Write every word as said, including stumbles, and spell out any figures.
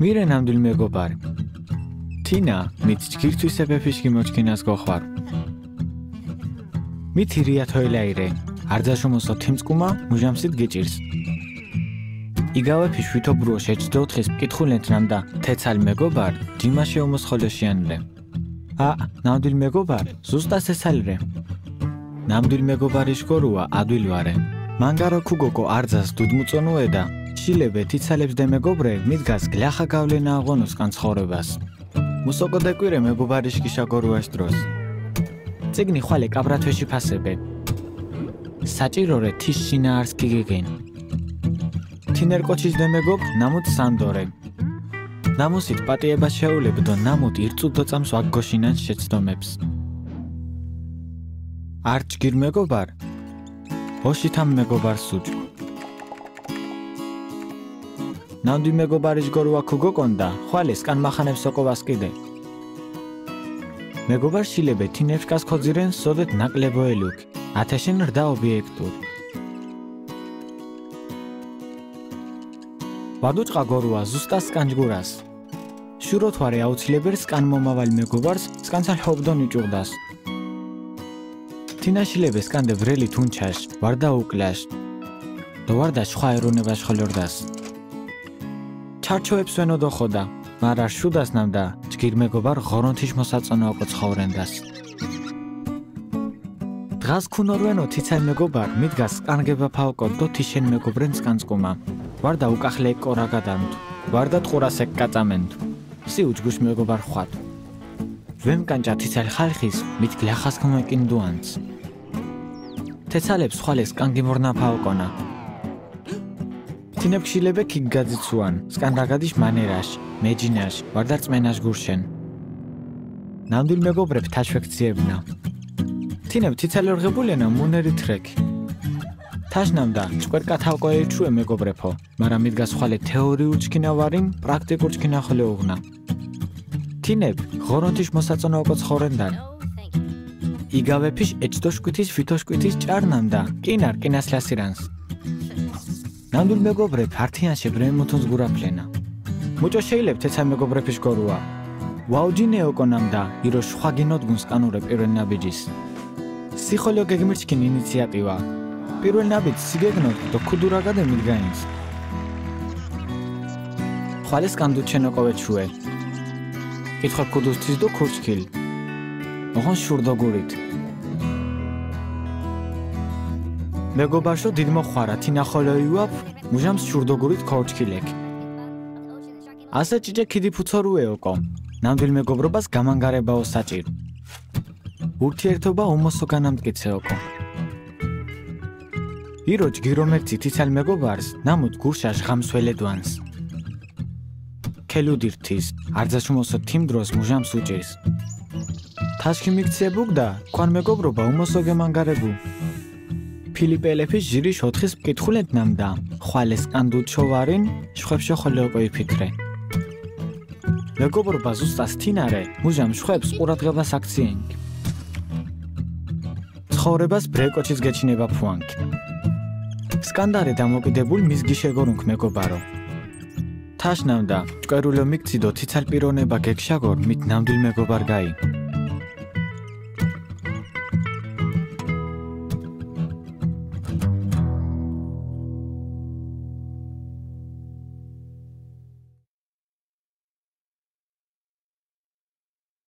მირე ნამდვილ მეგობარი. თინა, მით ჯგირ თვისებეფიშ გიმოჩქინას გოხვარ. მით ირია თოილაირე, არძაშუმოსო თიმ წკუმა მუჟამსით გიჭირს. იგავეფიშ ვითობრუოშ ეჩ დოთხის მკითხულენთ ნამდა, თეცალ მეგობარ ჯიმაშე ომოს ხოლოშიან რე. ა, ნამდვილ მეგობარ, ზუსტა სესალ რე. ნამდვილ მეგობარიშ გორუა ადვილ ვარე. მანგარო ქუგოკო არძას დუდმუწონუე და შილებე თიცალებს დე მეგობრე მით გას გლახა გავლენა აღონუს კან ცხოვრებას. მუსოკო დეკვირე მეგობარიშ გიშა გორუაშ დროს. წიგნი ხვალე კაბრა თვეში ფასებე. საჭირო რე თის შინა არს გიგეგენ. თინერ კოჩის დე მეგობ ნამუთ სანდორე. ნამუსით პატიება შეულებდო ნამუთ ირწუდო წამს ვაგგოშინან შეცდომებს. არ ჯგირ მეგობარ, ოშითამ მეგობარ სუჭ. ნამდვილ მეგობარიშ გორუა ქუგოკონდა, ხვალეს კან მახანებს ოკო ვასკიდე. მეგობარ შილებე თინეფკას ქოძირენ სოდეთ ნაკლებო ელუქ, ათეშენ რდა ობიექტურ. ვადუჭყა გორუა ზუსტას სკანჯგურას. შუროთვარე აუცილებერ სკან მომავალ მეგობარს სკანცალ ჰობდონ იჭუღდას. თინა შილებე სკანდე ბრელი თუნჩაშ, ვარდა უკლაშ. დო ვარდა შხვა ერუნებაშ ხოლორდას. ჩარჩოებს ვენო დოხოდა, მარა შუდას ნამდა, ჯგირ მეგობარ ღორონთიშ მოსაწონო ოკო ცხოვრენდას. დღას ქუნორვენო თიცალ მეგობარ, მით გას სკანგება ფალკო დო თიშენ მეგობრენ სკანსკუმა. ვარდა უკახლე კორა გადამთ, ვარდა ტყურას ეკ კაწამენთ. სი უჯგუშ მეგობარ ხვათ. ვემკანჭა თიცალ ხალხის, მით გლახას ქომეკინ დუანც. თეცალებს ხვალეს სკანგი მორნა ფალკონა. თინებ შილებე ქიგ გაძიცუან, სკან რაგადიშ მანერაშ, მეჯინაშ, ვარდა რწმენაშ გურშენ. ნამდვილ მეგობრებ თაშ ვექციებნა. თინებ თიცალ ორღებულენა მუნერი თრექ. თაშ ნამდა, ჭკვერკა თალკო ეჩუე მეგობრეფო, მარა მით გას ხვალე თეორიულ ჩქინა ვარინ, პრაქტიკულ ჩქინა ხოლე უღნა. თინებ ღორონთიშ მოსაწონო ოკო ცხოვრენდან. იგავეფიშ ეჩ დოშ კვითის, ვითოშ კვითის ჭარ ნამდა, კინარ კინას ლასირანს. ნამდვილ მეგობრე ფართიანშე ბრემუთუნს გურაფლენა. მუჭო შეიძლება თეცა მეგობრეფიშ გორუა. ვაუჯინე ოკო ნამდა, ირო შხვა გინოდგუნს კანურე პირველ ნაბიჯის. სიხოლო გეგმირჩქინ ინიციატივა. პირველ ნაბიჯს სიგეგნოთ დო ქუდურაგადე მიდგაინს. ხვალეს კანდუჩენო კოვე ჩუე. კითხვა ქუდუსთის დო ქურჩქილ. ოხონ შურდოგურით. მეგობარშო დიდ მოხვარა თინა ხოლო იუაფ, მუჟამს შურდოგურით ქორჩქილეკ. ასე ჭიჭე ქიდი ფუცორუე ოკო. ნამდვილ მეგობრობას გამანგარებაო საჭირ. ურთიერთობა უმოსო განამტკიცე ოკო. ირო ჯგირო მერცი თიცალ მეგობარს, ნამუთ გურშაშ ღამს ველედვანს. ქელუდირ თის, არძაშუმოსო თიმ დროს მუჟამს უჭირს. თაშქი მიქცე ბუგდა, ქوان მეგობრობა უმოსო გემანგარებუ. ფილიპელეფი ჟირი შოთხის მკითხულენთ ნამდა, ხვალეს კანდუ ჩოვარინ, შვხებშე ხოლე ოკო იფიქრე. მეგობრობა ზუსტას თინარე, მუჟამ შვხებს ყურადღებას აქციენკ. ცხოვრებას ბრეკოჩის გეჩინება ფუანკ. სკანდარე დამოკიდებულ მის გიშეგორუნქ მეგობარო. თაშ ნამდა, ჭკვერულო მიქციდო თიცალ პირონება გეგშაგორ მით ნამდვილ მეგობარ გაი.